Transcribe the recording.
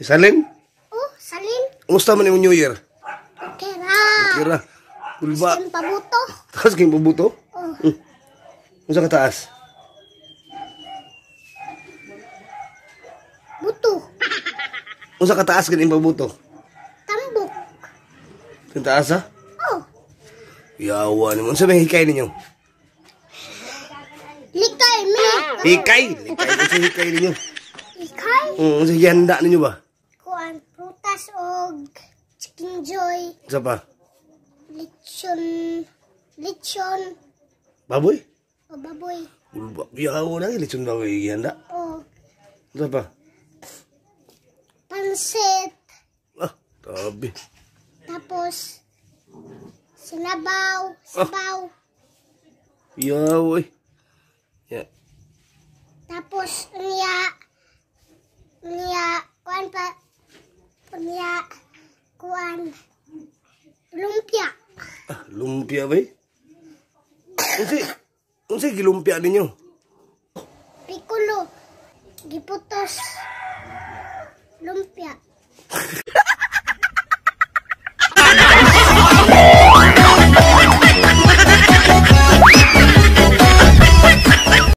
Salin? Oh, salin. Kumusta man imong New Year? Okay ra. Kira. Kulba. Ang pabuto. Taas kayong pabuto? Oh, Unsa ka taas? Buto. Unsa ka taas ganing pabuto? Tambok. Ang taas ha? Oh, Yawa nimo. Unsa may hikay ninyo? Likay mi. Hikay! Hikay. Unsa hikay ninyo? Likay. Unsa gihanda ninyo ba? Kuan prutas og chicken joy, Unsa pa? Lechon, lechon Baboy? O baboy. Kulba. Yawa na lechon baboy gihanda. O Unsa pa? Pansit. Ah, tabi. Tapos sinabaw, sabaw. Yawa eh. Ya. Tapos unya unya kuan pa unya kuan lumpia. Ah, lumpia ba eh? Unsa gilumpia ninyo? Piccolo giputos lumpia.